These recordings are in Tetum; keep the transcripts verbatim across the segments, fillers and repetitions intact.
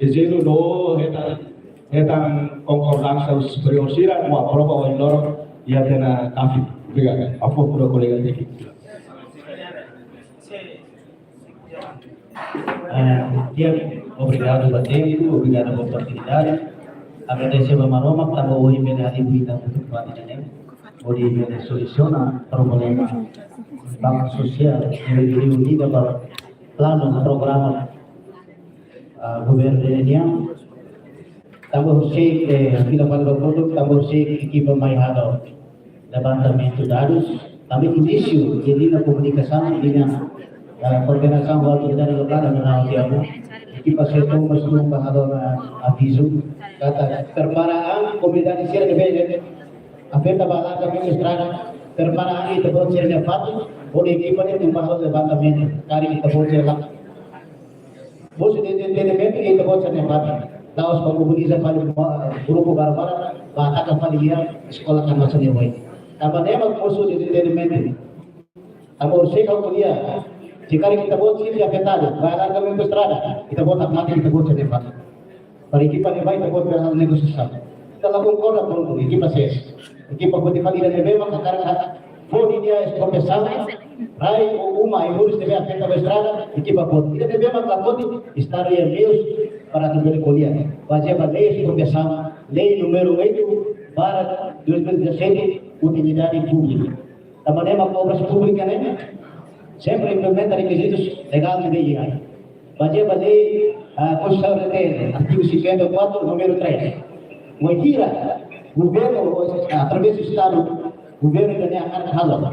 Dezeñu no hetan, hetan konkordánsia superiór sira, no aprova ohin loron iha tinan kafin. Obrigadu. Ha'u fó ba kolega tékniku. Ah, di'ak, obrigadu ba tempu, obrigadu ba oportunidade. Agradese ba Maromak, tanba ohin bele hadi'a ita hotu fali ida-ne'e, hodi bele solusiona problema baktu sosiál, ne'ebé reunida ba planu programa, ah, governu nian. Tanba husik, eh, fila fali ba kotuk, tanba husik ekipa mai halo levantamentu dadus, tanba inísiu de liña komunikasaun, liña, eh, koordenasaun ho autoridade lokál, ami halo tiamu. Ekipa setór mós tun ba halo ona avizu. Katak prepara an komunidade sira ne'ebé afeta ba alargamentu estrada, prepara an ita-boot sira-nia fatin, hodi ekipa ne'e tun ba halo levantamentu, karik ita-boot sira la mosu dezentendimentu iha ita-boot sira-nia fatin. La'ós ba mobiliza fali mo-, grupu barak-barak, ba ataka fali iha eskola Kanbasak nia oin. Tanba ne'e mak mosu dezentendimentu. Tanba horiseik ha'u ko'alia, se karik ita-boot sira afetadu ba alargamentu estrada, ita-boot hakmatek ita-boot sira-nia fatin. Para ekipa ne'e bá, ita-boot bele halo negosiasaun. Ita la konkorda, prontu, ekipa ses. Ekipa foti fali ida ne'ebé mak hakarak fó ninia espropriasaun, rai ou uma, ai-horis ne'ebé afeta ba estrada, ekipa foti. Ida ne'ebé mak la foti, Estadu iha meius para atu bele ko'alia. Bazeia ba lei espropriasaun, lei númeru oito barra dois mil e dezassete, utilidade públika. Tanba ne'e mak Obras Públikas ne'e sempre implementa rekizitus legál ne'ebé iha. Bazeia ba lei, ah, Konstituisaun R T N, artigu cinquenta e quatro, númeru três. Wainhira governu, através Estadu, governu ida-ne'e hakarak halo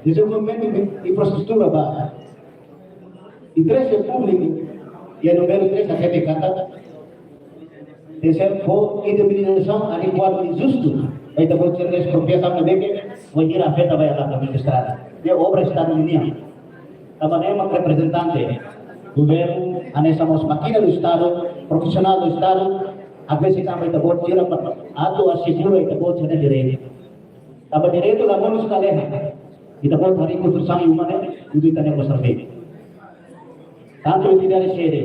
dezenvolvimentu de infraestrutura ba interese públiku, iha númeru três, K T K, tenke fó indemnizasaun adekuadu i justu ba ita-boot sira-nia espropriasaun ne'ebé ke wainhira afeta ba alargamentu estrada. Ne'e obra Estadu nian. Tanba ne'e mak reprezentante governu, hanesan mós mákina do Estadu, profisionál do Estadu, às vezes tanba ita-boot sira para atu asegura ita-boot sira-nia direitu. Tanba direitu la monu sira lalehan. Ita-boot harii konstrusaun iha uma ne'e, uza ita-nia kosar be. Tantu ita dari sede.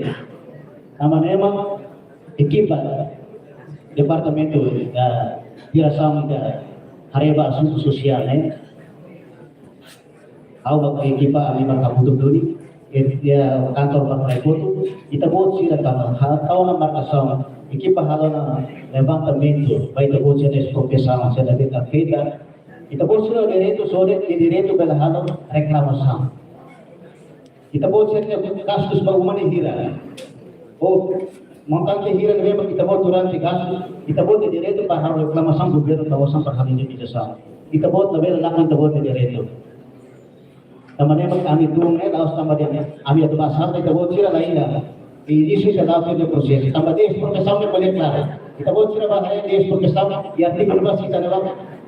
Tanba ne'e mak ekipa departamentu, eh, diresaun ida haree ba asuntu sosiál ne'e. Ha'u ho ekipa ami mak hamutuk duni, eh, iha kantor mak mai kotuk, ita-boot sira kama, ha, tau ona markasaun, ekipa halo ona levantamentu, ba ita-boot sira-nia espropriasaun, sira de'it afeta, ita-boot sira direitu, só de'it direitu bele halo reklamasaun. Ita-boot sira-nia gastus ba uma ne'e hira. Ou montante hira ne'ebé mak ita-boot durante gastus, ita-boot iha direitu para halo reklamasaun governu, ita-boot sira para halo indemnizasaun. Ita-boot labele lakon ita-boot nia direitu. Tanba ne'e mak ami tun ne'e la'ós tanba dehan ami atu bá asalta ita-boot sira, lae. Iha inísiu sira la'o tuir prosesu. Tanba lei espropriasaun ne'e ko'alia klaru. Ita-boot sira bá haree lei espropriasaun iha artigu dua, sita ne'ebá,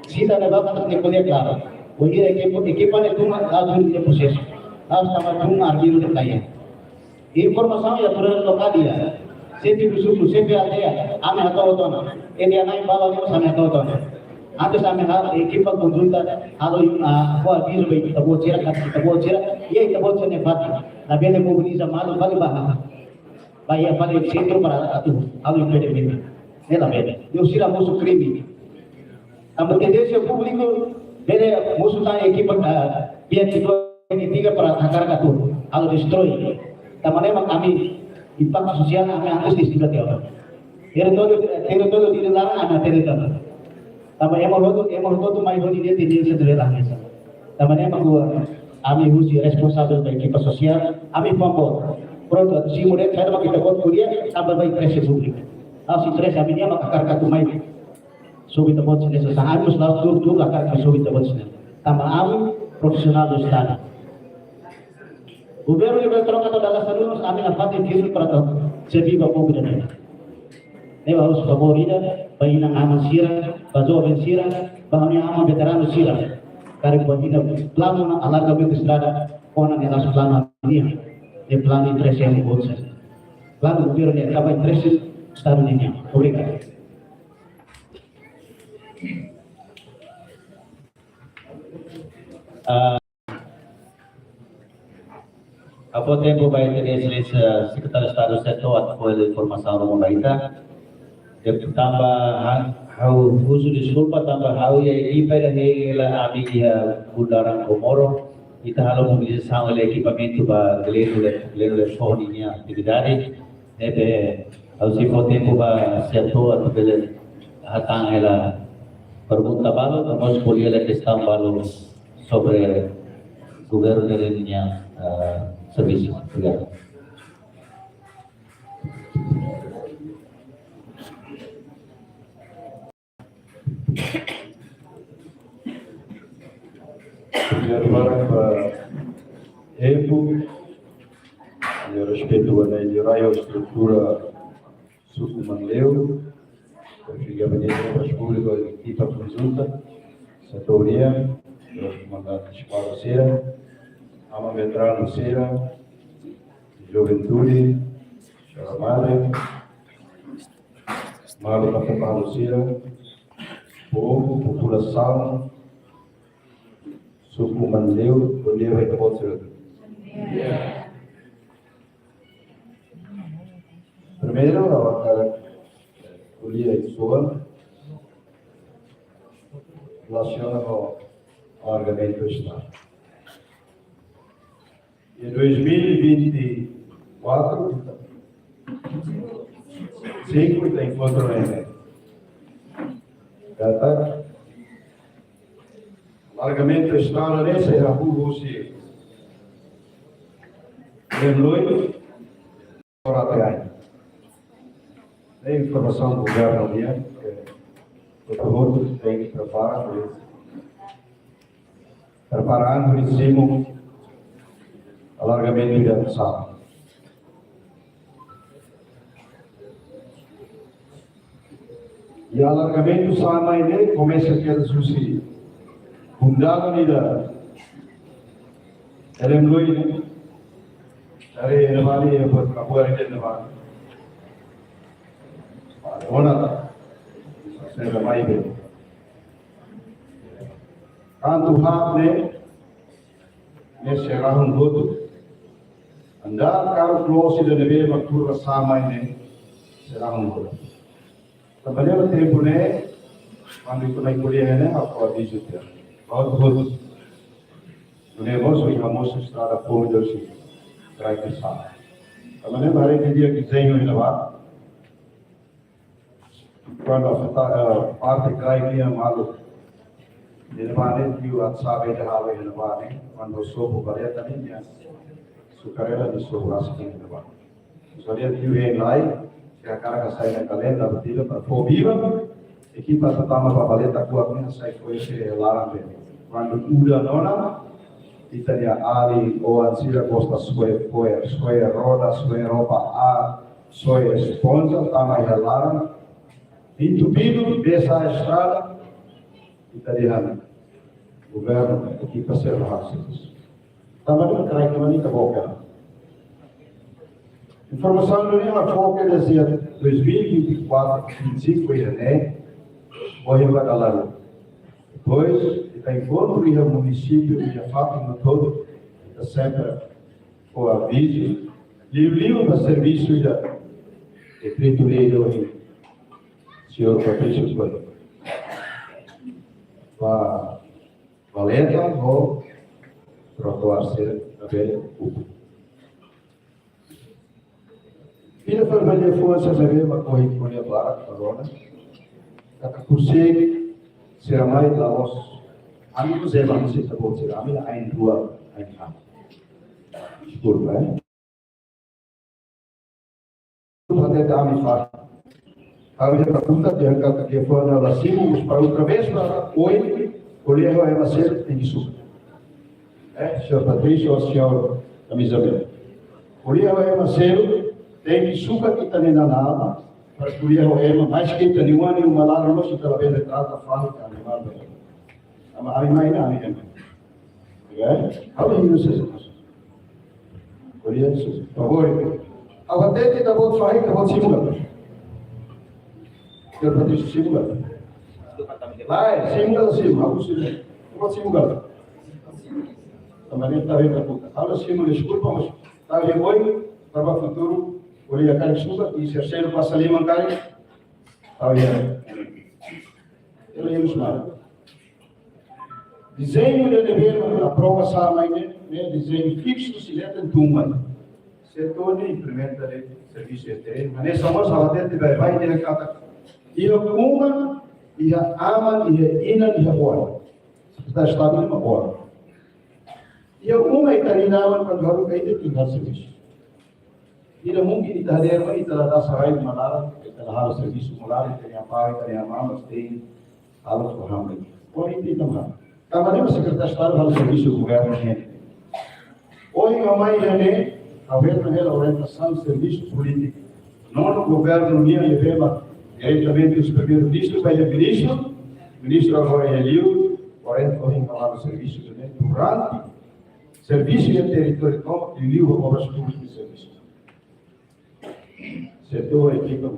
sita ne'ebá katak ne'e ko'alia klaru. Wainhira ekipa, ekipa ne'e tun la'o tuir prosesu. La'ós tanba tun arbiru de playa. Informasaun iha autoridade lokál iha. Xefe do suku, xefe aldeia, ami hato'o tiha ona. Ele anai bala ne'e mós ami hato'o tiha ona. Antes ami halo ekipa konjunta, halo, ah, fó avizu ba ita-boot sira, katak ita-boot sira, iha ita-boot sira-nia fatin. Labele mobiliza malu fali ba, ba iha fali sentru para atu halo impedimentu. Ne'e labele. Ne'e sira mosu krime. Tanba tendénsia públiku bele mosu tan ekipa, ah, pihak kedua, ketiga para hakarak atu halo destroi. Tanba ne'e mak ami impaktu sosiál ami antes de estuda tiha ona. Teritóriu, teritóriu ida-ne'e ami hatene tiha ona. Tanba ema hotu, ema hotu mai hodi dehan tendénsia ne'e la hanesan. Tanba ne'e mak ami husi responsavel ba ekipa sosiál, ami fó boot. Prontu, atu simu de'it saida mak ita-boot ko'alia, tanba ba interese públiku. La'ós interese ami-nian mak hakarak atu mai sobu ita-boot sira-nia sasán, ami mós la'o tuur-tuur hakarak sobu ita-boot sira-nia. Tanba ami profisionál do Estadu. Governu ne'ebé troka to'o dala sanulu, ami nafatin firme para atu serbí ba povu ida-ne'e. Ne'e ba husu favór ida ba inan-aman sira, ba joven sira, ba ami aman veteranu sira. Karik ba inan planu ona alargamentu estrada, ona ne'e la'ós planu ami-nian. Ne'e planu interese ami-boot sira. Planu governu ne'e tanba interese Estadu nian. Obrigadu. Ah, Ha'u fó tempu ba Exelénsia Sekretáriu Estadu Setor atu fó informasaun ruma ba ita. Depois tanba ha-, ha'u husu deskulpa tanba ha'u-nia ekipa ida hela ami iha Bundaran Comoro. Ita halo mobilizasaun hela ekipamentu ba Gleno Le-, Gleno Lefoho ninia atividade. Ne'ebé ha'u sei fó tempu ba Setor atu bele hatán hela pergunta balu, no mós ko'alia hela kestaun balu sobre governu ninia, ah, servisu. Obrigadu. Obrigadu barak ba tempu. Ha'u respeitu ba Na'i Liurai ho estrutura suku Manleu. Ha'u fiar ba Na'i Liurai, ba públiku, ekipa konjunta, setór nian, komandante Espada sira, aman veteranu sira, juventude, xará madre, maluk kapitán sira, povu, populasaun suku Manleu, bom dia ba ita-boot sira. Primeiru, ha'u hakarak ko'alia uitoan relasiona ho alargamentu Estadu. Iha dois mil e vinte e quatro, cinco, ita enkontru ne'e. Katak alargamentu Estadu ne'e sei hahú husi Lemloi to'o Irateai. Ne'e informasaun governu nian, eh, hotu-hotu tenke prepara, prepara atu simu alargamentu ida sa'e. I alargamentu sa'e mai ne'e komesa kedas husi Bundaran ida iha Lemloi, dari Inabali, ya, buat kabuar ida Inabali. Ona ta, saya mai be. Kantu hap ne'e, ne'e sei rahun hotu. Anda karu klosi ida ne'ebé mak turra sa'e mai ne'e, sei rahun hotu. Tanba ne'e tempu ne'e, kuandu ita mai ko'alia ne'e, ha'u avizu tiha. Hotu-hotu. Nune'e mós, ha'u hamosu estrada foun ida husi Kraik sa'e. Tanba ne'e, haree ke dia ke zenho ina ba. Kuandu afeta, eh, parte Kraik nian maluk. Ida-ne'e ba ne'e, tiu atu sabe ida halo ida-ne'e ba ne'e. Kuandu sobu baleta ne'e, nia sukarela nia sobu rasik ida-ne'e ba. Soalnya tiu hein lai, se hakarak hasai ona kalenda, betul, para fó biban. Ekipa pertama ba baleta kuak ne'e hasai fo'er sira iha laran be. Kuandu udan ona, ita-nia alin oan sira gosta soe fo'er, soe roda, soe roupa A, soe esponja, tama iha laran. Entupidu, besa estrada, ita dehan governu, ekipa sira hasil. Tanba ne'e Kraik ne'e ita boka. Informasaun ne'e ha'u fó kedas iha dois mil e vinte e quatro, vinte e cinco iha ne'e, ohin ba dalan. Depois, ita enkontru iha munisípiu, iha fatin hotu-hotu, ita sempre fó avizu, liuliu ba servisu ida dekretu-lei ida ohin señór Patrício Coelho. Ba valeta ho trotoar sira ne'ebé ocupa. Ida fali ba liafuan sira ne'ebé mak ohin ko'alia barak ba rona. Katak konsege sira mai la'ós. Ami konsege, ami sei ta bot sira, ami la ain rua, ain haat. Deskulpa, eh. Hatete ami fahe. Ami iha pergunta, dehan katak liafuan la simu, mas para outra vez, para oin, ko'alia ho ema seluk tenke sukat. Eh, señór Patrício, señór kamiza vermelha. Ko'alia ho ema seluk tenke sukat ita-nia nanál, para ko'alia ho ema, maske ita-nia oan iha uma laran, no se ita labele trata fahe ka animál be. Ami, ami mai ne'e, ami ema. Ya, halo hiu sesi. Ko'alia husi, favór. Ha'u hatete ita-boot fahe, ita-boot simu ka lae? Ita-boot simu ka lae? Lae, simu ka lae, simu, ha'u husu. Ita-boot simu ka lae? Tanba ne'e ita-boot pergunta. Halo simu, deskulpa, mas Tau iha oin, para futuru, ko'alia karik sukat, i serseiru pasa liman karik, tau iha. Ela iha Usmar. Dezeñu ida-ne'ebé mak aprova sá mai ne'e, ne'e dezeñu fiksu sira-ne'e tun mai. Setór ne'e implementa de'it servisu iha terrenu. Maibé sama-sama hatete baibain dehan katak iha uma, iha aman, iha inan, iha oan. Sekretaria Estadu mak oan. Iha uma ita-nia inan-aman kuandu haruka ita tenke halo servisu. Ita mungkin ita hadeer, ita la dasa rai uma laran, ita la halo servisu uma laran, ita-nia apá, ita-nia amá mós tenke halo fó hamriik. Ohin ita mak. Tanba ne'e mak Sekretaria Estadu halo servisu governu nian. Ohin ha'u mai iha ne'e, ha'u hetan hela orientasaun servisu polítiku. Nonu governu nian ne'ebé mak diretamente husi Primeiru-Ministru ba iha Ministru, Ministru agora iha liur, orienta ohin ha'u halo servisu ne'e durante servisu iha territóriu tomak, liuliu Obras Públikas servisu. Setór ekipa.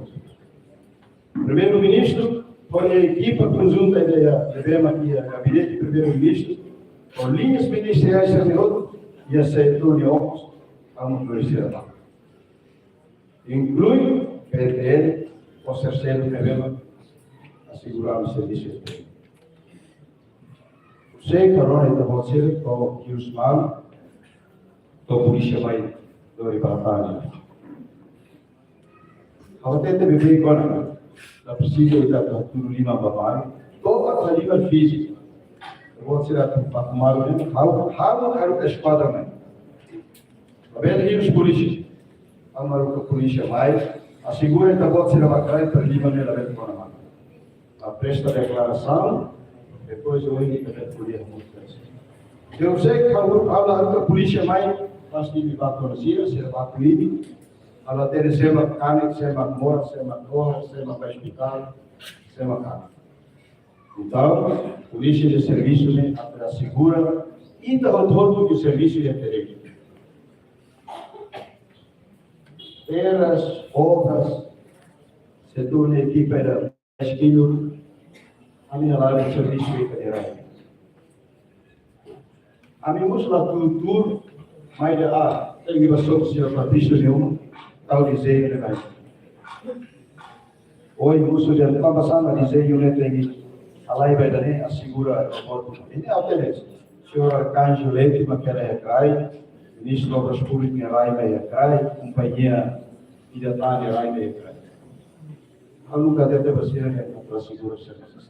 Primeiru-Ministru, ho nia ekipa konjunta ida iha, ne'ebé mak iha Gabinete Primeiru-Ministru, ho liñas ministeriais sira-ne'e hotu, iha setór nia okos, ha'u mós sira ba. Inklui P T L, ho serseiru ne'ebé mak asegura servisu. Hussein, karona ita-boot sira to'o iha Usmar, to'o polísia mai lori batalha. Ha'u hatete beibeik ona, la presiza ita hatudu liman ba bairru, to'o ba liman fíziku. Ita-boot sira atu faku malu ne'e, ha'u, ha'u haruka eskuadra mai. Labele iha polísia. Ha'u haruka polísia mai, asegura ita-boot sira ba karai para liman ne'e labele kona mai. Apresta deklarasaun, depois ohin ita bele ko'alia hamutuk. Se ha'u, ha'u la haruka polísia mai, pasti imi baku ona sira, sira baku imi. Ha'u la hatene sé mak kanek, sé mak moras, sé mak dohas, sé mak ba ospitál, sé mak kanek. Entaun, polísia nia servisu ne'e atu asegura ita hotu-hotu servisu iha terrenu. Terras, obras, setór nia ekipa ida skill, ami hala'o servisu iha terrenu. Ami mós la tuur-tuur mai dehan, ah, tenke ba só señór Patrício ne'e, tau dezeñu ne'e mai. Ohin mós dehan tanba sá mak dezeñu ne'e tenke halai ba ida-ne'e, asegura votu. Ne'e ha'u hatene, señór Arcanjo Leite mak iha rai, Ministru Obras Públikas nia rai mak iha rai, kompañia ida tan nia rai mak iha rai. Ha'u nunka hatete ba sira ne'e atu asegura servisu.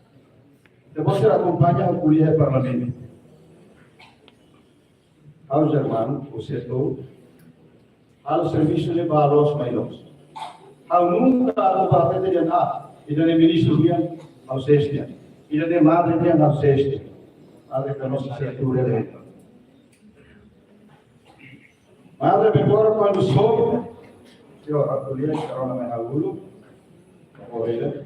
Depois sira akompaña ha'u ko'alia iha Parlamentu. Ha'u Germano, o setór, halo servisu ne'e ba loos mai loos. Ha'u nunka atu ba hatete dehan, ah, ida-ne'e ministru nian, ha'u ses nian. Ida-ne'e madre nian, ha'u ses nian. Madre ka nossa setór ida. Madre Bekora kuandu sobu, señór, atu lia, karona mai ha'u uluk, obrigadu.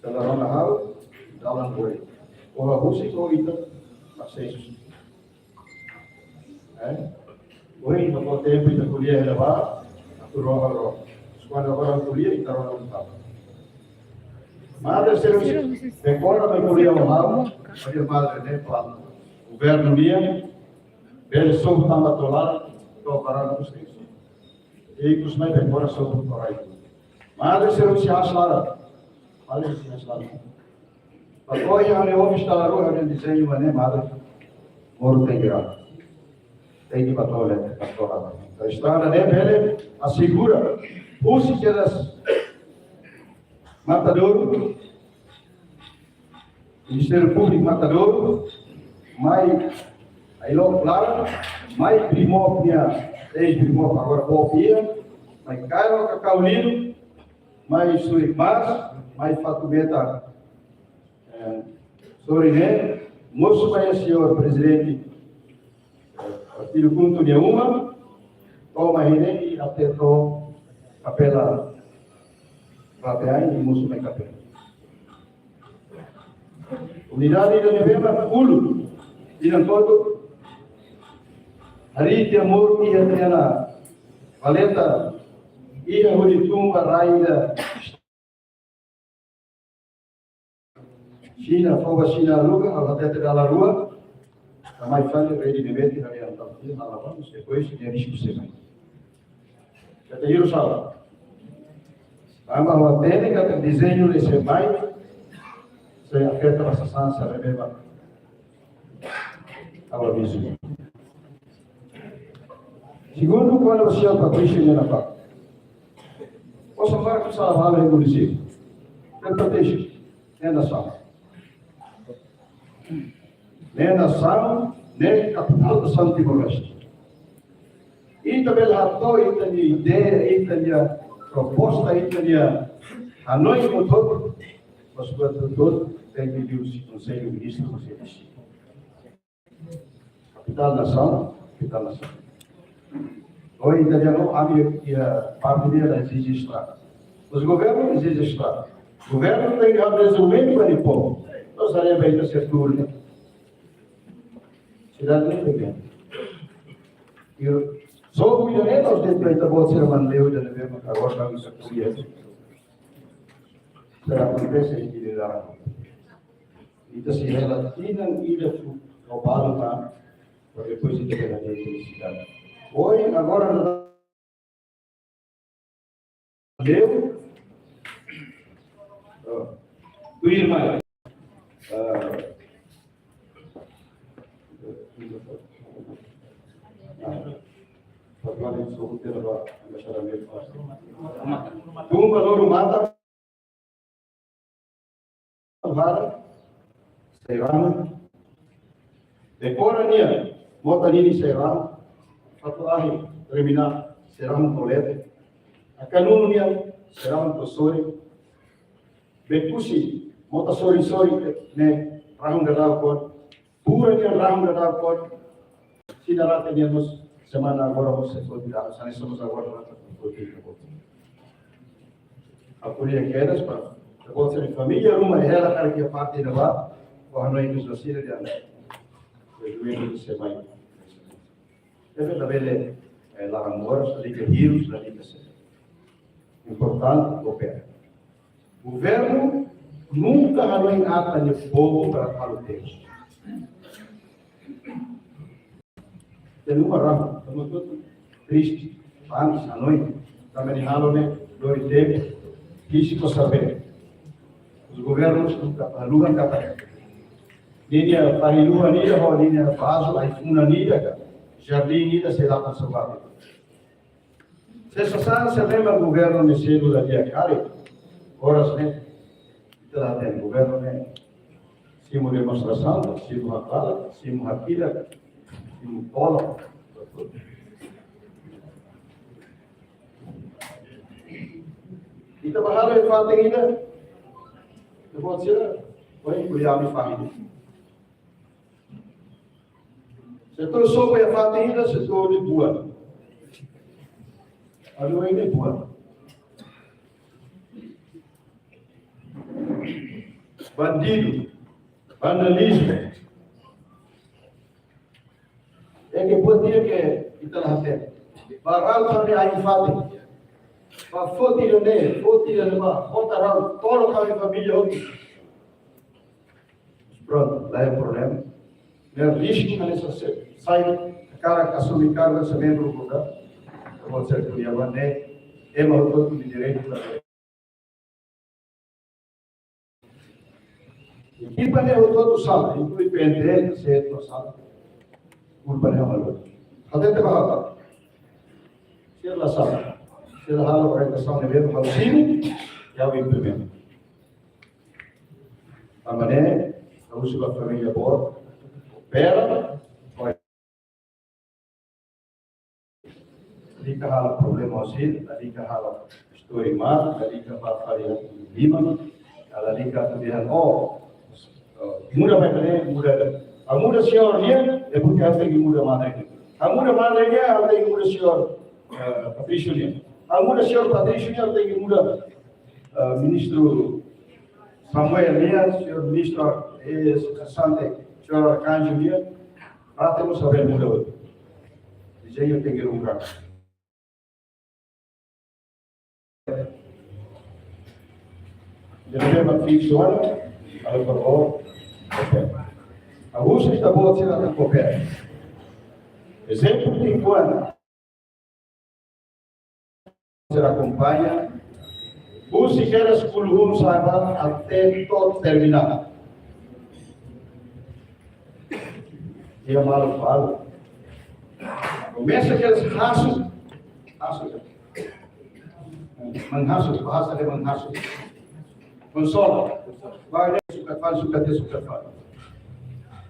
Sala rona ha'u, dalan boi. Oha husi ko ita, aksesu. Eh? Ohin no tempu ita ko'alia hela ba, atu rona rona. Kuandu agora ko'alia, ita rona un tapa. Madre servisu, Bekora mai ko'alia ho ha'u, ko'alia madre ne'e, plan. Governu nian, bele sobu tanba tolar, to parar kusti. Ikus mai Bekora sobu torai. Madre servisu haslara. Madre servisu haslara. Pakoya ane ofis tala rua ane dezeñu mane madre. Moru tengira. Tenke ba tole, ba tola. Estrada ne'e bele asegura. Husi kedas Matadouro, Ministériu Públiku Matadouro, mai Ailok Lara, mai Brimob nia, eis Brimob agora Bob iha, mai Kairo Kakau Lino, mai Surik Mas, mai Fatumeta, eh, Sorine, mós mai señór prezidente, eh, partidu KHUNTO nia uma, to'o mai hene i até to'o Kapela Rateai i mós mai Kapela. Unidade ida ne'ebé mak uluk, inan kotuk, harii tiha moru iha tiha ona valeta, iha hodi tun ba rai ida Xina, fó ba Xina haruka, ha'u hatete dala rua. Mai fali rede ne'ebé ita halo, ita halo, depois nia risku sei mai. Ita hirus halo. Tanba ha'u hatene katak dezeñu ne'e sei mai, sei afeta ba sasán sira ne'ebé ba. Ha'u avizu. Segundu, kuandu ba señór Patrício ne'e na ba. Osan para ku sala bala e munisípiu. Tem Patrício. Ne'e nasaun. Ne'e nasaun, ne'e kapitál nasaun Timor-Leste. Ita bele hato'o ita-nia ideia, ita-nia proposta, ita-nia hanoin hotu-hotu, mas buat hotu-hotu tenke liuhusi Konsellu Ministru, Konsellu Ministru. Kapitál nasaun, kapitál nasaun. Ohin ita dehan, ami iha parte ne'e la ezije estrada. Mas governu ezije estrada. Governu tenke halo dezenvolvimentu ba nia povu. Nós haremos bem no setor, né? Sidade ne'e bem. E só o Rio Negro, nós temos aí, tá bom, se não, eu já levei uma carroça, não sei o que é. Será que acontece aí que ele dá? Ita sei hela tinan ida fó balu tan, para depois ita bele hadi'a sidade. Ohin agora leu, ah, tuirmai. Ah, ah, Tumba, loron matan. Hara, sei rame. Dekora nia, mota ninin sei rame. Fatuk ahi, terminál, sei rame to'o leten. Akanunu nia, sei rame to'o sorin. Bekusi, mota sorin-sorin, ne'e, rahun daudaun kuat. Pura nia rahun daudaun kuat. Sira rate nia mós semana agora mós sei foti daudaun, sani somos agora rate foti. Apoia kedas para depois ser família ruma ela cara que parte da ba, para não ir nos vacina de ano. Dois mil e vinte e seis. Deve haver, eh, la amor, se liga vírus, la liga se. Importante, koopera. Governu nunka halo ata nia povu para halo terus. Tenke uma rama, estamos todos tristes, panis, anos, também halo ne'e, dor e tempo, físico saber. Os governos nunka haluhan katak ninia fahi-luhan ida, ho ninia vazu, ai-funan ida ka, jardín ida, sei la konservadu. Se sasán sira ne'ebé governu ne'e selu la di'ak karik, oras ne'e, ita la hatene governu ne'e. Simu demonstrasaun, simu hakarak, simu hakilar, simu tolak. Ita bá halo iha fatin ida, ita buat sira, oi, kuliah ami fahi. Setór sobu iha fatin ida, setór de buan. Anu ini buan. Bandidu, vandalizmu. É ke buat ida ke ita la hatene. Bá rau ami-nia ain-fatin. Bá foti ida-ne'e, foti ida-ne'ebá, bota rau, tolak ami-nia família hotu. Prontu, la iha problema. Ne'e risku ne'e sa se, sai, karik asume kargu, sai membru kota. Pode ser que nia vá ne'e, ema hotu-hotu iha direitu para. Ekipa ne'e hotu-hotu sala, inklui P N T L, se hotu sala. Kulpa ne'e halo. Hatete ba ha'u. Sira la sala. Sira halo orientasaun ne'ebé ha'u simu, ha'u implementa. Tanba ne'e, ha'u husu ba família boot, koopera, lalika halo problema ho sira, lalika halo story mar, lalika ba fali liman, lalika atu dehan, oh, oh, muda mai ne'e, muda. Ha'u muda señór nian, depois ha'u tenke muda madre nian. Ha'u muda madre nian, ha'u tenke muda señór, eh, Patrício nian. Ha'u muda señór Patrício nian, ha'u tenke muda, eh, ministru Samuel nian, señór ministru, eh, Sante, señór Arcanjo nian, rate mós haber muda hotu. Dezeñu tenke ruma. Jadi, memang fix one, kalau perlu, oke. Husi ita-boot sira atu koopera. Ezemplu, tempu akompaña, husi kedas kulu hun sa'e ba até to'o termina. Iha malu-malu. Komesa kedas hasoru. Hasoru. Menghasoru, bahasa de menghasoru. Konsola. Ba ne'e sukat fali, sukat dehan, sukat fali.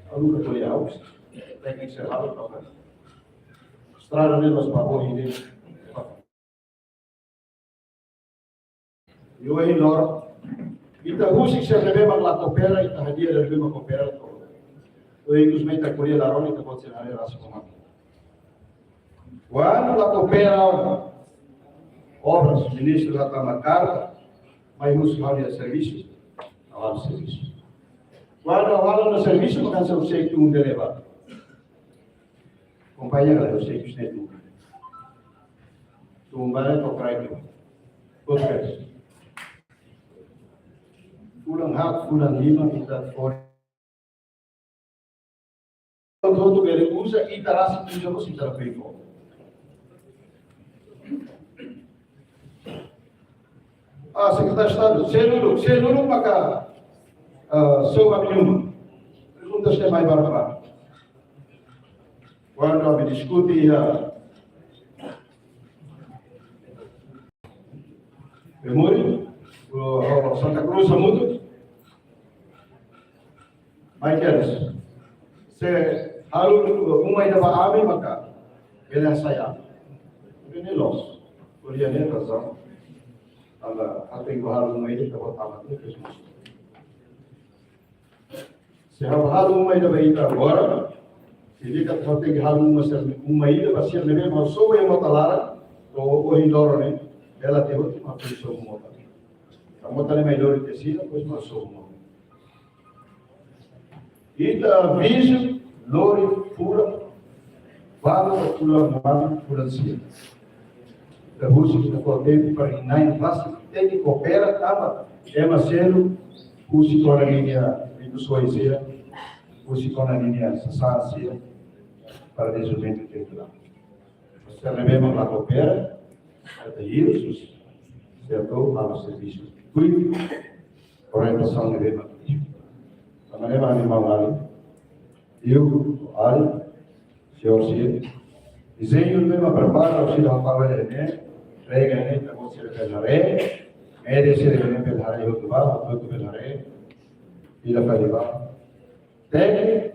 Alu ka ko'alia haus. Teknik sira halo ka fali. Estrada ne'e los ba ohin ne'e. Iha ohin loron, ita husik sira ne'ebé mak la koopera, ita hadi'a sira ne'ebé mak koopera. Ohin ikus mai ita ko'alia la rona, ita-boot sira haree rasik ona. Kuandu la koopera, obras, ministru la tama karta, mai husu ha'u-nia servisu, ha'u halo servisu. Kuandu ha'u halo ha'u-nia servisu, maka hanesan ha'u sei tun dele ba. Kompañia la, ha'u sei tun dele. Tun ba ne'e to'o krai tu. Podcast. Fulan haat, fulan lima, ita fó. Hotu-hotu bele uza, ita rasik uza, mós ita la pego. Ah, Sekretáriu Estadu, seluk, seluk maka, ah, só ba minuma. Pergunta se mai barba. Kuandu ami diskute iha Bemuri, o, o Santa Cruz hamutuk. Michael, se halo uma ida ba ami maka bele sai ami. Bele loos. Ko'alia ne'e razaun. Tanba ha'u tenke halo uma ida ba ami. Se ha'u halo uma ida ba ita agora, signifika ha'u tenke halo uma sira, uma ida ba sira ne'ebé mak sobu iha mota laran, to'o ohin loron ne'e, bele até últimu ha'u tenke sobu mota. Tanba mota ne'e mai lori tesi, depois mak sobu mota. Ita avizu lori furak, balu ba furak, balu furak sira. Ita husik, ita fó tempu para inan rasik tenke koopera tanba ema seluk husik ona ninia, ita soe sira, husik ona ninia sasán sira para dezenvolvimentu territoriál. Sira ne'ebé mak la koopera, ita hirus, sira atu halo servisu. Kuitu, orientasaun ne'ebé mak. Tanba ne'e mak ami mau ngali. Iu, ai, señór sira. Dezeñu ne'ebé mak prepara, sira hapara ne'e, rega ne'e, ita-boot sira bele haree, média sira bele haree, hotu ba, hotu bele haree, ida fali ba. Tékniku,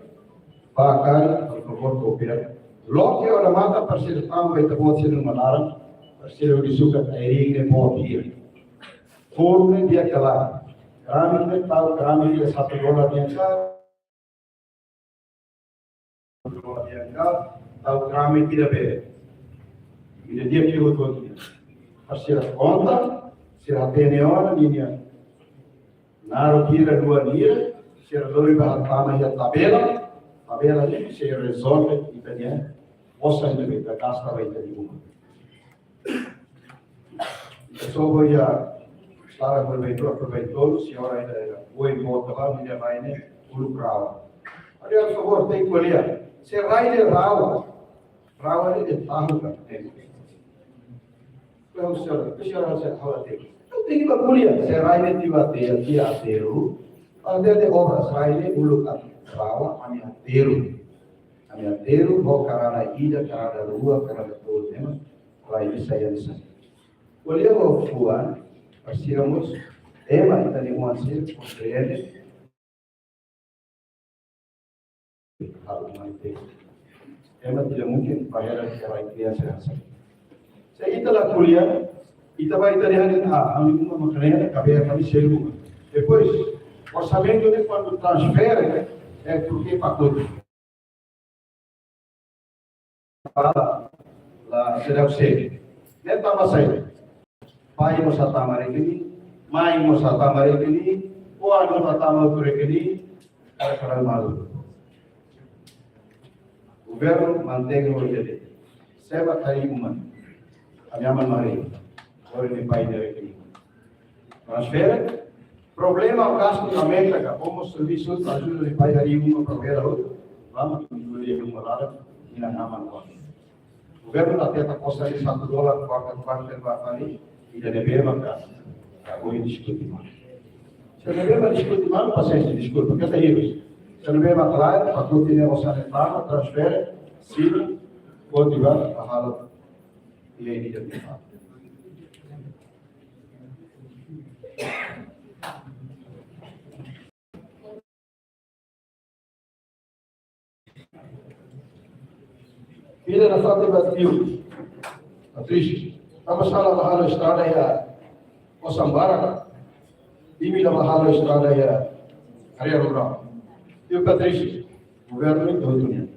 ba karik, por favór, koopera. Loke odamatan para sira tama ba ita-boot sira-nia uma laran, para sira hodi sukat ai-riin ne'e boot hira. Fornu ne'e di'ak ka lae. Keramik ne'e tau keramik ida satu dolar nian ka. Satu dolar nian ka, tau keramik ida be. Ida di'ak ke hotu-hotu nian. Para sira konta, sira hatene ona ninia. Naruk hira, luan hira, sira lori ba hatama iha tabela, tabela ne'e sei rezolve ita-nia osan ne'ebé ita gasta ba ita-nia uma. Ita sobu iha estrada Kolbein rua, Kolbein tolu, señora ida, ida, oi, bota ba, minha mãe ne'e, uluk rawa. Olha, por favór, tenke ko'alia. Se rai ne'e rawa, rawa ne'e de tahu kan, tem. Lalu señora, señora, señora, ha'u hatene. Tenke ba ko'alia, se rai ne'e tiba te, tiha aterru. Parte de obras rai ne'e uluk rawa, ami aterru. Ami aterru, ho karada ida, karada rua, karada tolu, ema, rai ne'e sai hanesan. Ko'alia ho fuan, para sira mós, ema, ita-nia oan sira, komprende. Halo mai te. Ema tidak mungkin para rai kriansa hanesan. Se ita la ko'alia, ita ba ita dehan, ah, ami uma mak ne'e, kabeer ami seluk. Depois, orsamentu ne'e kuandu transfere, é porque pakote. Para la seidauk sei. Ne'e tama sai. Pai mós hatama rekening, mãe mós hatama rekening, oan mós hatama hotu rekening, para kadar malu. Governu mantein ho jadi. Seba kai uma. Ami aman mari. Ori ni pai nia rekening. Transfere, Problema gastu aumenta ka, como servisu ajuda de pai dari uma para ver outro, vamos incluir uma lá, e na nama no. Governu la tenta kosa de satu dolar, kuarta, kuarta, kuarta, kuarta, ida-ne'ebé maka, ka, ohin diskute malu. Se ida-ne'ebé maka diskute malu, pasiénsia, deskulpa, keta hirus. Se ida-ne'ebé maka klaru, para kontinua osan de pago, transfere, sira, kontinua, para halo, e aí, ida-ne'ebé. Ida nafatin ba tiu Patrício. Tanba sá la bá halo estrada iha osan barak. Imi la bá halo estrada iha área rurál. Tiu Patrício, governu ita hotu nian.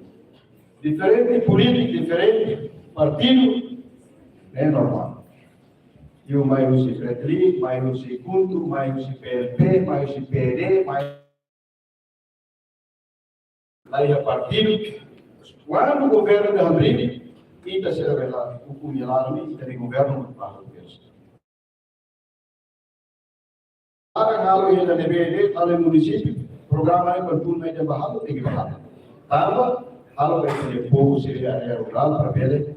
Diferente polítika, diferente partidu, é normál. Tiu mai husi Fretilin, mai husi KHUNTO, mai husi P L P, mai husi P D, mai la iha partidu. Kuandu governu dehan bele, ita sei bele, hukum jalan ne'e, ita-nia governu ba governu. Para halo iha ne'ebé de'it, halo iha munisípiu, programa ne'e kuandu mai ita bá halo, tenke bá halo. Tanba, halo ba ita-nia povu sira iha área rurál, para bele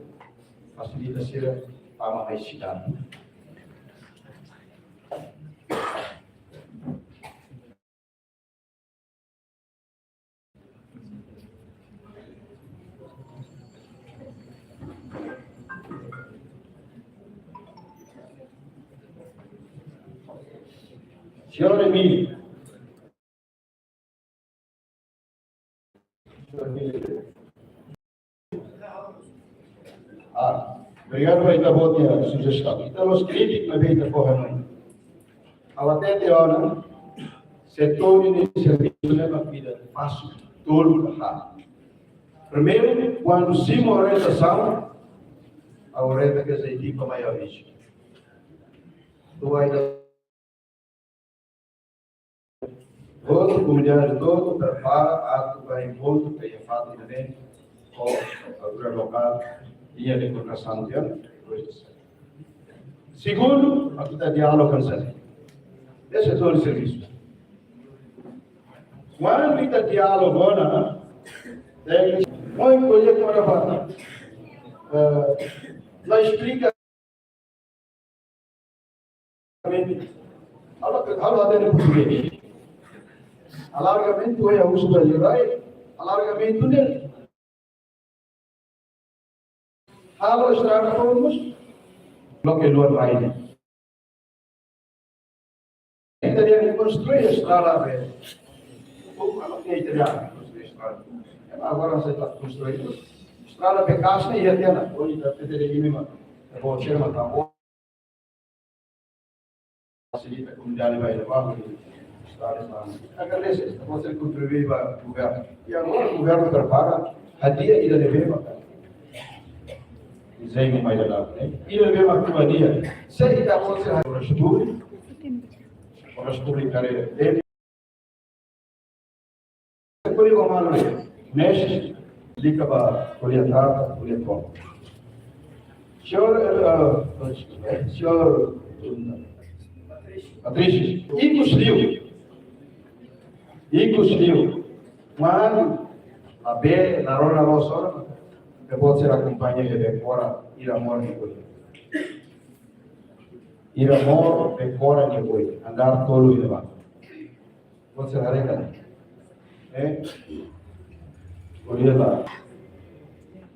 fasilita sira tama mai sidade. Señór Emílio. Ah, obrigadu ba ita-boot nia sujestaun. Ita la'ós krítiku, maibé ita fó hanoin. Ha'u hatete ona, setór ne'e servisu ne'ebé mak ita fasil, tolu ka haat. Primeiru, kuandu simu orientasaun, ha'u orienta ke se ekipa mai avizu. Atu ita hotu, komunidade hotu, prepara atu ba enkontru, ke iha fatin ne'e, ho autoridade lokál, liña de koordenasaun, depois. Segundu, atu ita diálogu hanesan ne'e. Ese todo servisu. Kuandu ita diálogu ona, eh, oi, ko'alia kona-ba, eh, la esplika. Halo, halo até de português. Alargamentu é uso da lei, alargamentu ne'e. Halo estrada foun mós, loke luar lain. Ita dehan konstrui estrada be. Ou, halo ke ita dehan konstrui estrada. Ema agora sei ita konstrui estrada be, kasu ne'e iha tiha ona. Ou ita, ita dehan imi mak, ita-boot sira mak, ita-boot fasilita komunidade ba ita, ba ita. Estrada, estrada. Agradese, ita-boot sira kontribui ba governu. I agora governu prepara, hadi'a ida-ne'ebé mak dezeñu mai dadaun, eh? Ida-ne'ebé mak atu hadi'a. Se ita-boot sira, obras públikas, obras públikas, eh, Ko'alia ho malu, Nesh, esplika ba ko'alia Tata, ko'alia Tom. Señór, eh, eh, señór Patrício, ikus liu. Ikus liu. Malu, la bele, la rona, la sono. Ita-boot sira akompaña iha dekora, ira mor ni koi. Ira mor, dekora ni koi. Andár tolu iha ne'ebá. Você hareka? Eh? Ko'alia la.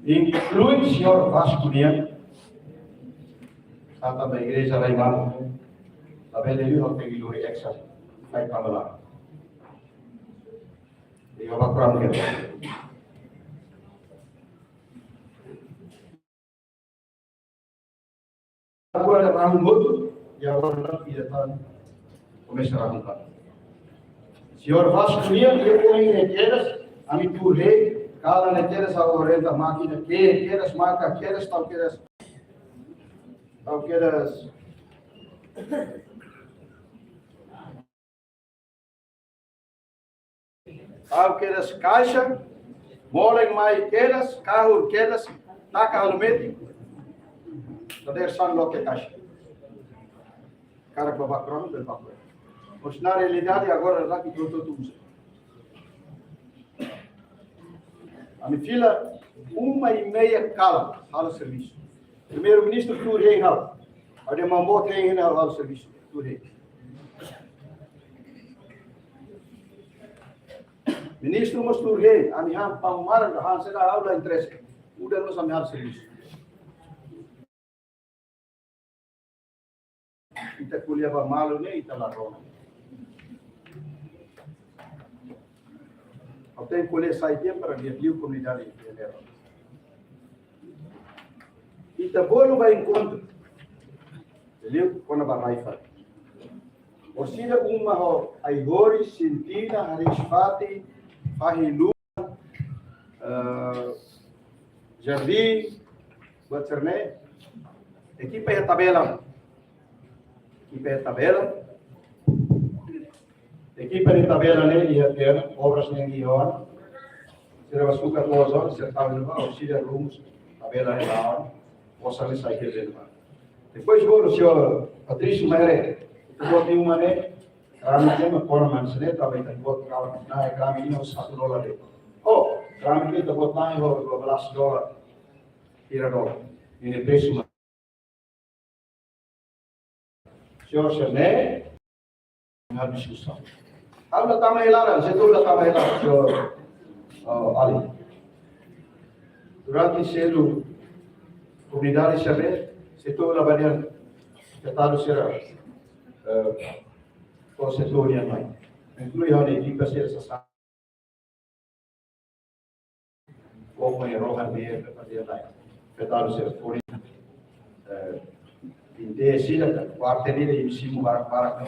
Inklui señór Vasco nian. Ata ba igreja rai malu. Labele liu hau tegi lori eksa. Fai pamela. Iha background ke. Agora rahun hotu, i agora ita tan komesa rahun tan. Señór Vasco nian, iha oin ne'e kedas, ami tuur hein, kalan ne'e kedas, ha'u orienta mákina, ke kedas, maka kedas, tau kedas. Tau kedas. Tau kedas kaixa, molen mai kedas, kahur kedas, taka halo metin. Dadeer-saan loke kaixa. Karik ba background, bele background. Pois na realidade agora daki tutu tutu. Ami fila uma e meia kalan halo servisu. Primeiru-Ministru tuur hein halo. Ade mambo hein halo servisu tuur hein. Ministru mós tuur hein, ami han pamara, han seda aula interese. Udan mós ami halo servisu. Ita ko'alia ba malu ne'e, ita la rona. Ha'u tenke ko'alia sai di'ak para di'ak liu komunidade jenerál. Ita bolu ba enkontru. Liu kona-ba rai-fatin. Orsida uma ho ai-horis, sintina, hariis-fatin, fahi-luan, eh, jardín, buat sira-ne'e. Ekipa iha tabela. Ekipa iha tabela. Ekipa iha tabela ne'e iha tiha ona, obras ne'e iha ona. Sira ba sukat loos ona, sira tau iha ona, orsida rumus, tabela iha ona. Osan ne'e sai iha ona. Depois bolu, señór Patrício Maire, ita-boot iha uma ne'e, krame ne'e mak kona mak sira-ne'e, tanba ita-boot krame, na krame ida satu dolar de'it. Oh, krame ne'e ita-boot na'in ho dua belas dolar. Hira dolar. Ne'e presu mak. Señór sira-ne'e, na diskusaun. Ha'u la tama iha laran, setór la tama iha laran, señór, oh, Ali. Durante selu komunidade sira-ne'e, setór la badian, afetadu sira, eh, ho setór nian mai. Inklui ha'u-nia ekipa sira sasán. Koko e rohan de, de, de, de, afetadu sira fora. Eh, inte sira ka, kuartel ida imi simu barak-barak,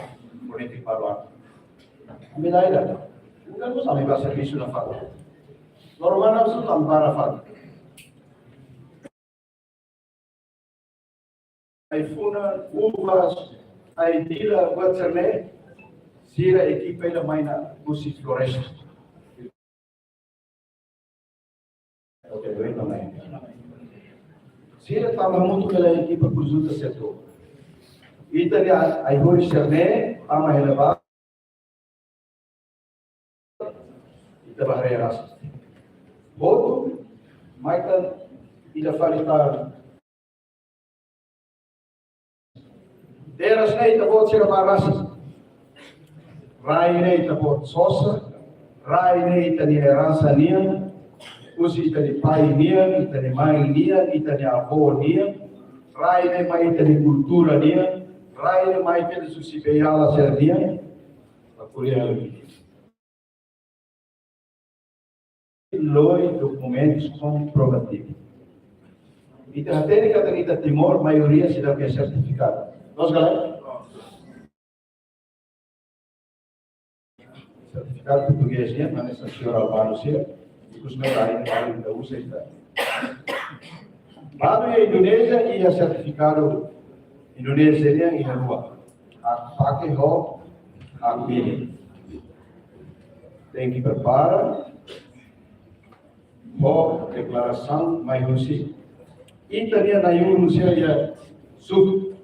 polítika barak. Ami la iha. Bukan mós ami ba servisu nafatin. Normal na su tambara fat. Ai-funan, uvas, ai-dila, buat sira-ne'e, sira ekipa ida mai husi floresta. Oke, doin na mai. Sira tama hamutuk ho ekipa konjunta setór. Ita-nia ai-horis sira-ne'e, tama iha ne'ebá. Ita ba haree rasik. Hotu, mai tan ita fali tan. Teras ne'e ita-boot sira ba rasik. Rai ne'e ita-boot sosa, rai ne'e ita-nia eransa nian, husi ita-nia pai nian, ita-nia mãe nian, ita-nia avó nian, rai ne'e mai ita-nia kultura nian, rai ne'e mai ita-nia susi beiala sira nian. Ba ko'alia lori dokumentus komprovativus. Ita hatene katak ita Timor, maioria seidauk iha sertifikadu. Loos ka lae? Sertifikadu portugés nian, hanesan señór Albano sira, ikus mera ini balu ita uza ita. Balu iha Indonézia iha sertifikadu Indonézia nian iha rua. Hakpake ho hakbili. Tenke prepara ho deklarasaun mai husi ita-nia nai-ulun sira iha suku.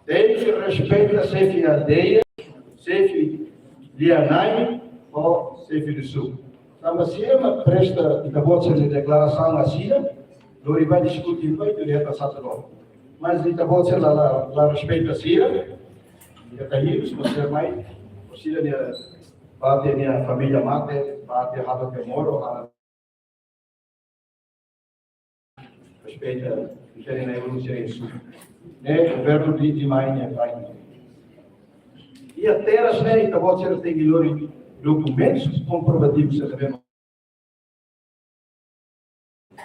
Tenke respeita xefe aldeia, xefe lia-na'in, ho xefe do suku. Tanba sira mak presta, ita-boot sira-nia deklarasaun asina, lori ba diskute ba ita-nia satu dolar. Mas ita-boot sira la, la, la respeita sira, ita-nia nai-ulun sira mai, sira-nia, parte nia família mate, parte halo ke moro, halo respeita, ita-nia nai-ulun sira iha suku. Ne'e governu di, di mai ne'e pai. Iha teras ne'e, ita-boot sira tenke lori dokumentus komprovativus sira-ne'ebé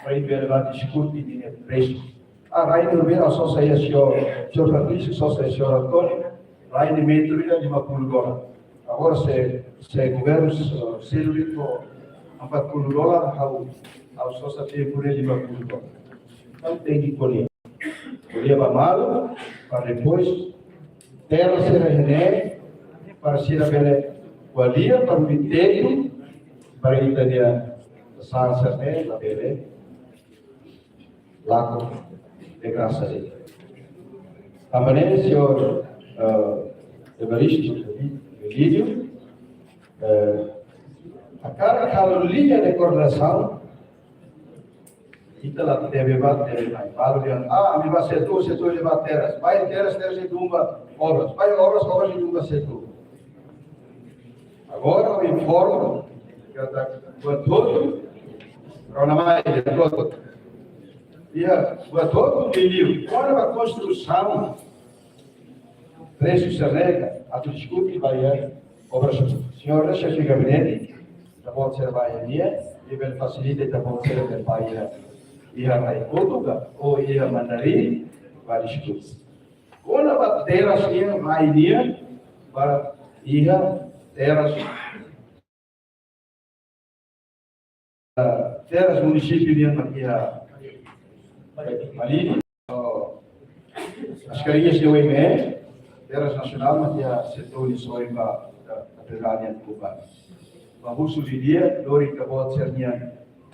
para ita bele ba diskute ninia presu. Ah, rai ne'e bele sosa iha señór, señór Patrício, sosa iha señór António, rai ne'e metru ida lima puluh dolar. Agora se, se governu, eh, selu de'it ho empat puluh dolar, ha'u, ha'u sosa tiha puluh lima puluh dolar. Entaun tenke ko'alia. Ko'alia ba malu, para depois, teras sira iha ne'e, para sira bele ko'alia, para bele tetu, para ita-nia sasán ne'e, labele lakon de grasa de. Tanba ne'e, señór, eh, Evaristo, Vídeo, eh, a cada, cada linha de coordenação, ita la debe ba, debe ba. Balu dehan, ah, ami ba setór, setór de'it ba terras. Ba terras, terras de'it ba obras. Ba obras, obras de'it ba setór. Agora, eu informo, que está com todo, para na mais, todo. E a, com todo o vídeo, agora a construção, presu sira ne'e, atu diskute ba iha obras. Señór xefe gabinete, ita-boot sira ba iha nia, i bele fasilita ita-boot sira bele ba iha, iha rai kotuk ka, ou iha Mandarin, ba diskute. Kona-ba terras nian, rai nian, ba iha terras terras munisípiu nian mak iha Malini, oh, as karias de O M E, terras nasionál mak iha setór sorin ba, da, da Federal nian Kuba. Ba husu didi'ak, lori ita-boot sira-nian.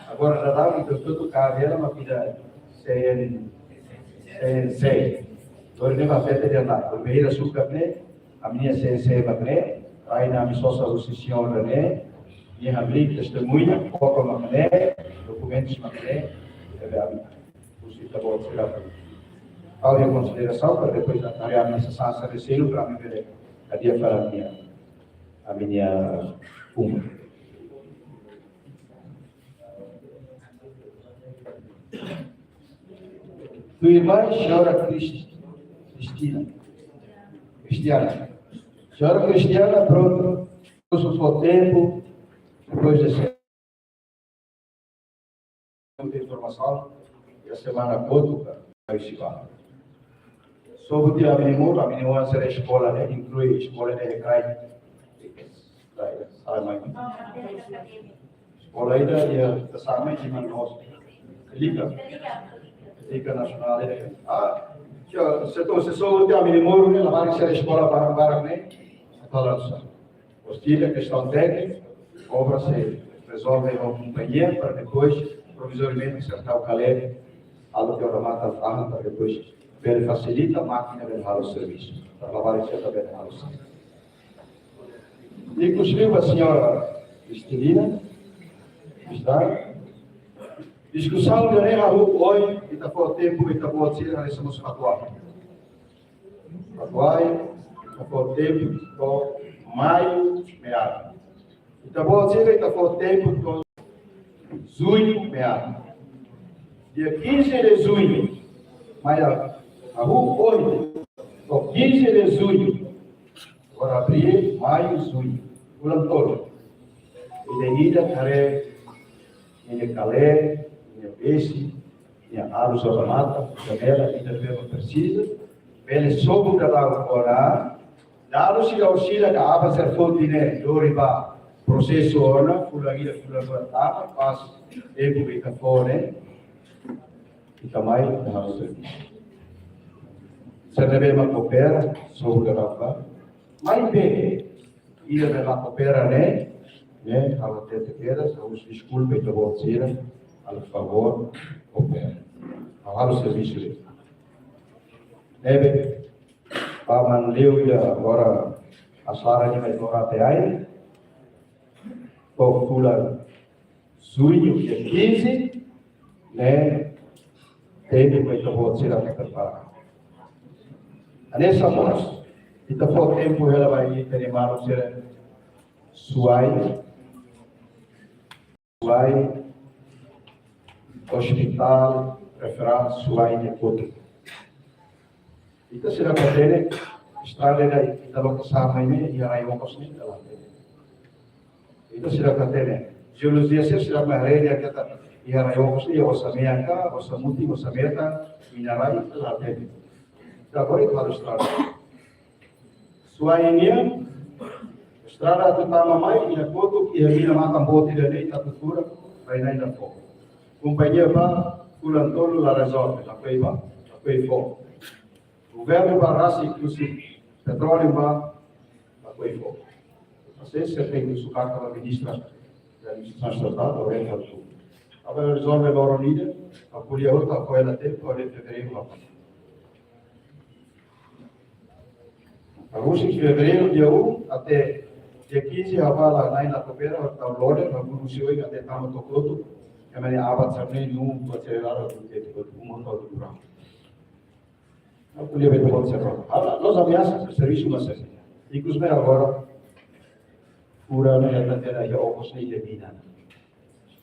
Agora daudaun ita hotu-hotu ka vela mak ita C N, C N C. Lori ne'e ba fete dia na, por beira suka ne'e, ami-nia C N C mak ne'e, rai ne'e ami sosa husi señór ne'e, nia hamriik testemuña, kópia mak ne'e, dokumentus mak ne'e, debe ami husi ita-boot sira. Ha'u iha konsiderasaun para depois atu haree ami-nia sasán sira seluk para ami bele hadi'a fali ami-nia, ami-nia uma. Tuirmai, señora Cris-, Cristina. Cristiana. Señora Cristiana, prontu. Husu fó tempu, depois de ser informasaun, iha semana kotuk, ka, ka isi ba. Sobu tiha ami-nia moru, ami-nia oan sira eskola ne'e, inklui eskola ne'e Ekrai. Ekrai, salah mai. Eskola ida iha, ita sama iha manu nos. Lika. Lika nasionál ida. Ah, ya, se to, se sobu tiha ami-nia moru ne'e, labarik sira eskola barak-barak ne'e. Atu halo sá. Hostil a kestaun téknika, obra sei rezolve ho kompañia para depois, provizoriamente, aserta o calé, algo que ora mata, para depois, bele fasilita, mákina bele halo servisu. Para labarik sira bele halo servisu. Inkluzive, a señora Cristina, está. Diskusaun ida-ne'e hahú ohin, ita fó tempu, ita-boot sira, haree se mós fatuan. Fatuan, ita fó tempu to'o maiu meadu. Ita-boot sira, ita fó tempu to'o juñu meadu. Dia quinze de junho, mai hahú ohin, to'o quinze de junho. Agora abríl, maiu, juñu. Fulan tolu. Ida-idak haree, nia kalé, nia besi, nia arus odamatan, janela, ida ne'ebé mak presiza. Bele sobu daudaun ona. Dadus sira orsida ka aban sira foti ne'e, lori ba prosesu ona, fulan ida, fulan rua tama, pas tempu ita fó ne'e, ita mai, ita halo servisu. Sira ne'ebé mak koopera, sobu daudaun ba. Maibé, ida ne'ebé la koopera ne'e, ne'e, ha'u hatete kedas, ha'u husu deskulpa ita-boot sira, halo favór, koopera. Ha'u halo servisu de'it. Ne'ebé, ba manliu ida agora, a sara de mais agora até aí, to'o fulan juñu, dia quinze, ne'e, tempu ba ita-boot sira atu prepara. Hanesan mós, ita fó tempu hela ba ita-nia maluk sira Suai, Suai, Hospital Referral Suai ne'e kotuk. Ita seidauk hatene, estrada ida ita loke sa'e mai ne'e, iha rai okos ne'e, ita la hatene. Ita seidauk hatene. Jeolojia sira seidauk mai haree dehan katak iha rai okos ne'e, osan-mean ka, osan-mutin, osan-metan, mina rai, ita la hatene. Ita agora ita halo estrada. Suai nian, estrada atu tama mai, iha kotuk, iha mina matan boot ida-ne'e, ita atu furak, rai-na'in ida fó. Kompañia ba, fulan tolu la rezolve, lakohi ba, lakohi fó. Governu ba rasik husi petróleu ba, lakohi fó. Mas ese tem que sucar com a ministra da Administração Estatal, o Renato. Agora rezolve loron ida, a podia outra, apoia na tempo, até fevereiro, lá. Hahú husi fevereiro, dia um, até Dia quinze ha'u bá la, na'in la koopera, ha'u tau loader, ha'u guru si oi, até tama tokotu, ema nia abat sarnei nu, buat sira laran, buat sira laran, buat sira laran. Ha'u ko'alia ba ita-boot sira. Ha'u la, la'ós ameasa, servisu mak hanesan ne'e. Ikus ne'e agora, fura ne'e, ita tela iha okos ne'e, iha mina.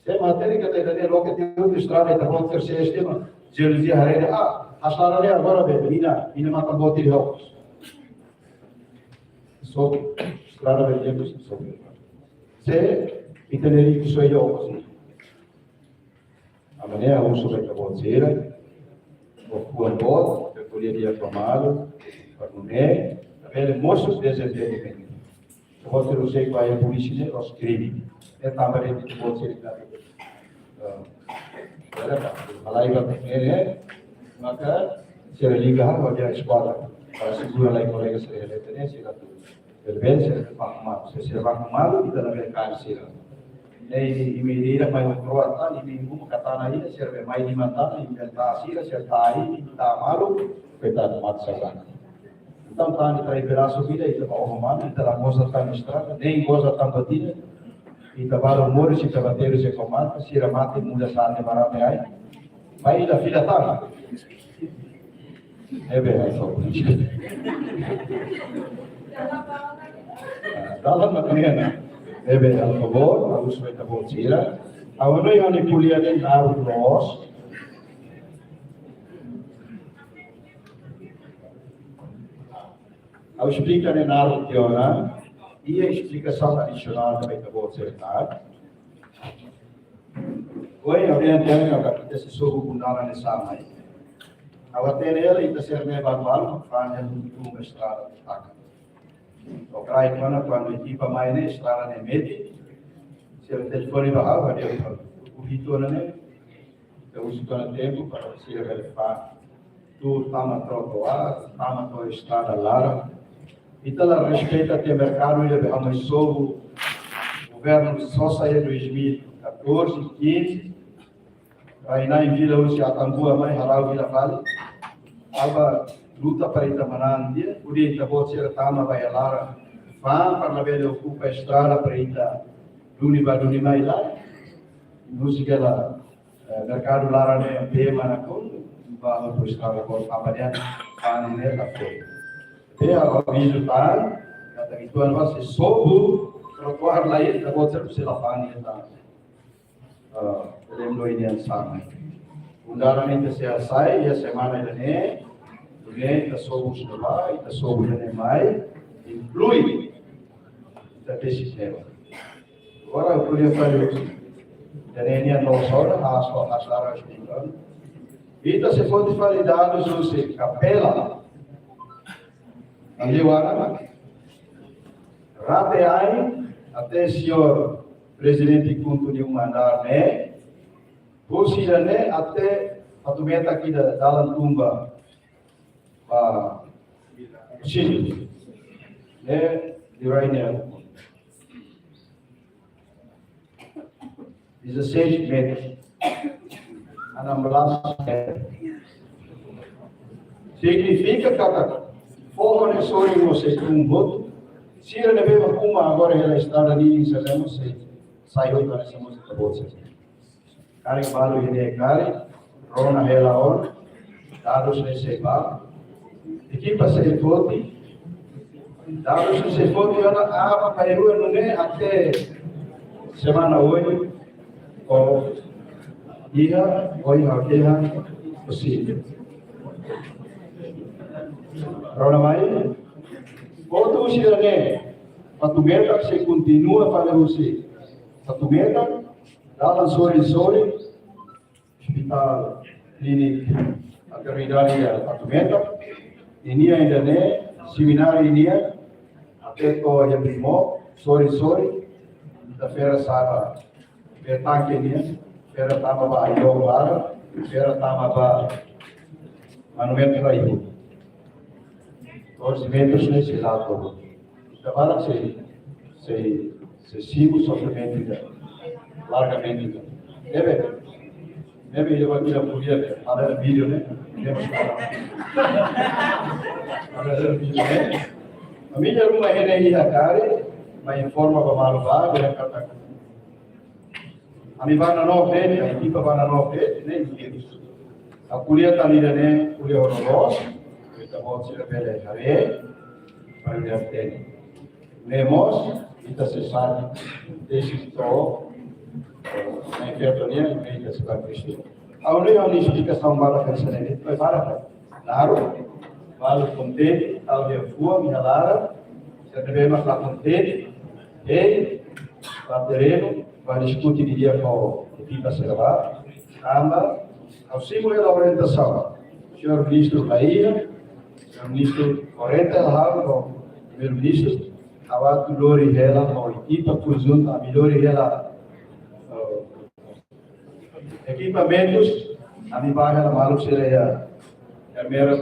Se matéria katak ita-nia loke tiha estrada, ita-boot sira sei estima, jeologia haree de'it, ah, hasara ne'e agora be mina, mina matan boot iha okos. So, estrada be jeologia, so. Se, ita-nia rikusoin iha okos ne'e. Ida-ne'e ha'u husu ba ita-boot sira, o kuan boot, ke ko'alia di'ak ba malu, para nune'e, para bele mosu desempeñu. Ita-boot sira sei ba iha polísia ne'e, la'ós krime. Ne'e tanba de'it ita-boot sira, eh, era ka, malai ba ne'e, maka sira liga ha'u ba iha eskuadra, para segura lai kolega sira, ne'e sira atu. Bele, sira baku malu, se sira baku malu, ita labele kaer sira. Ne'e imi, imi ida mai ho kroata, imi uma katana ida, sira be mai lima tana, imi bele tama sira, sira tama imi, tama malu, koitadu mate sasán. Entaun, tan ita trai pedaasu vida, ita ba oho malu, ita la goza tan estrada, nein goza tan batida, ita balu moris, ita bateru se komata, sira mate, muda sate barate ai. Mai ida fila tan. Ne'ebé, ha'u só. Dalan mak ne'e ona. Ne'ebé, halo favór, ha'u husu ba ita-boot sira. Ha'u hanoin ha'u-nia ko'alia ne'e naruk loos. Ha'u esplika ne'e naruk tiha ona. Iha esplikasaun adisionál ba ita-boot sira. Ohin, ohin, ohin, ohin, ita sei sobu Bundaran ne'e sá mai. Ha'u hatene hela ita sira ne'e balu-balu, fa'an hela tumba estrada taka. Ohin, kuandu, kuandu ekipa mai ne'e estrada ne'e metin, sira telefone ba ha'u, ha'u dehan, "Ohin tiha ona ne'e, ita husu tiha ona tempu para sira bele fa'an." Tuur tama trotoar, tama to'o estrada laran. Ita la respeita tiha merkadu ida be ha'u mai sobu governu sosa iha dois mil e catorze, quinze. Rai-na'in fila husi Atambua mai, Harau fila fali. Ha'u bá luta para ita manán tiha, hodi ita-boot sira tama ba iha laran. Fa'an para labele okupa estrada para ita duni bá duni mai lae. Husi hela eh, merkadu laran ne'e bee mak nakonu, bá ho estrada kor apa dia, fa'an ne'e la fó. Be ha'u avizu tan, katak ita-boot sira sei sobu trotoar lai, ita-boot sira sei la fa'an ne'e tan. Eh, lembro ini yang sama. Bundaran ne'e ita sei hasai, iha semana ida-ne'e, ita sobu sira bá, ita sobu ida-ne'e mai, inklui ita tesi tema. Agora, ha'u ko'alia fali, ida-ne'e nia no sora, haso, hasara, esplikon. Ita sei foti fali dadus husi Kapela. Andi wana, rate ai, até señór Prezidente KHUNTO nia uma andar ne'e, husi ida-ne'e até Fatumeta ida dalan tun ba, ba sini. Ne'e, di rai ne'e. Dezasseis metros. Enam belas metros. Signifika katak foho ne'e sorin mós sei tun hotu. Sira ne'ebé mak uma agora hela estrada ninin sira mós sei sai hotu hanesan mós ita-boot sira. Karik balu iha ne'e karik, rona hela ona, dadus ne'e sei bá. Ekipa sei foti, dadus ne'e sei foti ona aban-bainrua nune'e até semana oin, ou iha, ou iha, iha, possível. Rona mai, outro husi ida-ne'e, Fatumeta sei kontinua fali husi Fatumeta, dalan sorin-sorin, Hospital Klinik Maternidade iha Fatumeta, ninia ida-ne'e, semináriu nian, até to'o iha Bimo, sorin-sorin, ita fera sá ba, be tanke nian, fera tama ba Ailon Bara, fera tama ba Monumentu Raihu. Doze metros ne'e sei la to'o. Ita barak sei, sei, sei simu sofrimentu ida. Largamente ida. Ne'ebé, ne'ebé ida ba ida podia be, ada vídeo ne'e. Ne'ebé, ada vídeo ne'e. Ami-nia ruma iha ne'e iha karik, mai informa ba maluk ba, bele katak ami bá nanook de'it, ekipa bá nanook de'it, ne'e vírus. Ha'u ko'alia tan ida-ne'e, ko'alia ho loloos, ita-boot sira bele haree, para bele hatene. Ne'e mós, ita sei sai, desi to, eh, na inferno nian, ita sei ba Kristu. Ha'u lori ha'u-nia esplikasaun balu hanesan ne'e, ita barak. Klaru, balu kontente, ha'u-nia fuan, ha'u-nia laran, sira ne'ebé mak la kontente, hein, bá terrenu, bá diskute didi'ak ho ekipa sira ba, tanba, ha'u simu hela orientasaun. Señór Ministru la iha, Señór Ministru orienta ha'u ho Primeiru-Ministru, ha'u atu lori hela ho ekipa konjunta, ami lori hela, eh, ekipamentus, ami bá hela maluk sira iha, enfermeira,